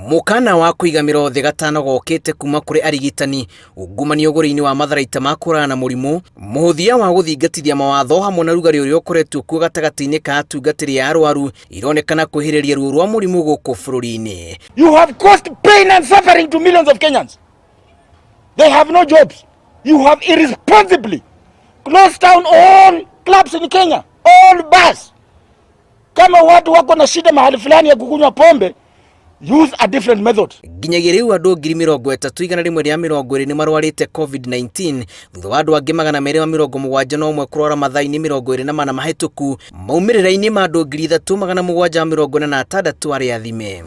Mũkana wa kũiga mĩro thĩ gatano gokĩte kuma kũrĩ arigitani, ungumania ũgũri-inĩ wa matharaita ma kũrana na mũrimũ, mũhũthia wa gũthingatithia mawatho hamwe na rugarĩ ũrĩa ũkoretwo kuo gatagatĩ-inĩ ka atungatĩri a arwaru ironekana kwĩhĩrĩria ruo rwa mũrimũ gũkũ bũrũri-inĩ. You have caused pain and suffering to millions of Kenyans. They have no jobs. You have irresponsibly closed down all clubs in Kenya, all bars. Kama watu wako na shida mahali fulani ya kukunywa pombe, use a different method. Nginyagia rĩu andũ 30,120 nĩ marwarĩte COVID-19 thutha wa andũ angĩ 271 kũrwara mathaa-inĩ 24 mahĩtũku maumĩrĩra-inĩ ma andũ 3,746 arĩa athime.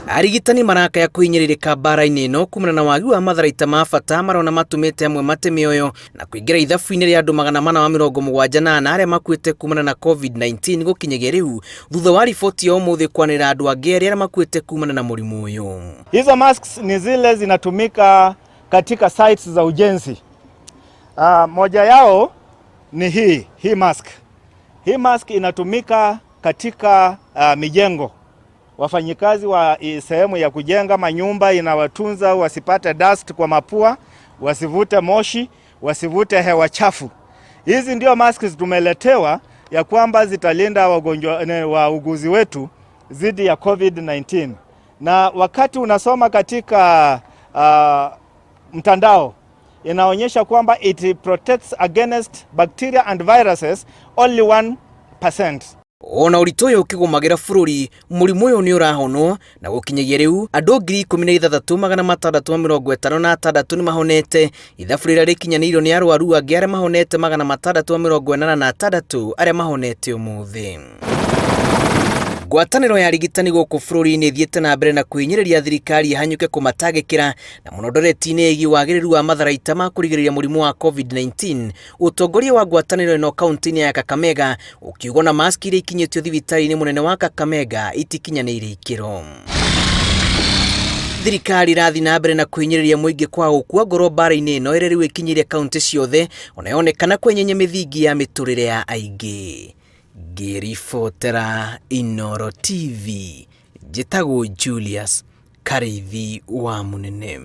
Arigitani marakaya kũhinyĩrĩrĩka mbara-inĩ ĩno kumana na wagi wa matharaita ma bata marona matũmĩte amwe mate mĩoyo na kũingĩra ithabu-inĩ rĩa andũ 474 arĩa makuĩte kumana na COVID-19 gũkinyagia rĩu thutha wa riboti ya ũmũthĩ kwanĩrĩra andũ angĩ erĩ arĩa makuĩte kumana na mũrimũ ũyũ. Hizo masks ni zile zinatumika katika sites za ujenzi. Moja yao ni hii mask. Hii mask inatumika katika mijengo. Wafanyikazi wa sehemu ya kujenga manyumba, inawatunza wasipate dust kwa mapua, wasivute moshi, wasivute hewa chafu. Hizi ndio masks tumeletewa ya kwamba zitalinda wagonjwa wauguzi wetu dhidi ya COVID-19. Na wakati unasoma katika mtandao inaonyesha kwamba it protects against bacteria and viruses only 1%. Ona ũritũ ũyũ ũkĩgũmagĩra bũrũri, mũrimũ ũyũ nĩ ũrahonwo na gũkinyagia rĩu andũ 16,656 nĩ mahonete. Ithabu rĩrĩa rĩkinyanĩirio nĩ arwaru angĩ arĩa mahonete 686 arĩa mahonete ũmũthĩ. Ngwatanĩro ya arigitani gũkũ bũrũri-inĩ ĩthiĩte na mbere na kũhinyĩrĩria thirikari ĩhanyũke kũmatangĩkĩra na mũno ndoreti-inĩ ĩgiĩ wagĩrĩru wa matharaita ma kũrigĩrĩria mũrimũ wa COVID-19. Ũtongoria wa ngwatanĩro ĩno kaunti-inĩ ya Kakamega ũkiuga ona maski iria ikinyĩtio thibitarĩ-inĩ mũnene wa Kakamega itikinyanĩire ikĩro. Thirikari ĩrathiĩ na mbere na kũhinyĩrĩria mũingĩ kwa gũkua ngoro mbara-inĩ ĩno ĩrĩa rĩu ĩkinyĩire kaunti ciothe ona yonekana kwenyenya mĩthingi ya mĩtũrĩre ya aingĩ. Ngĩribotera Inooro TV, njĩtagwo Julius Karĩithi wa Mũnene.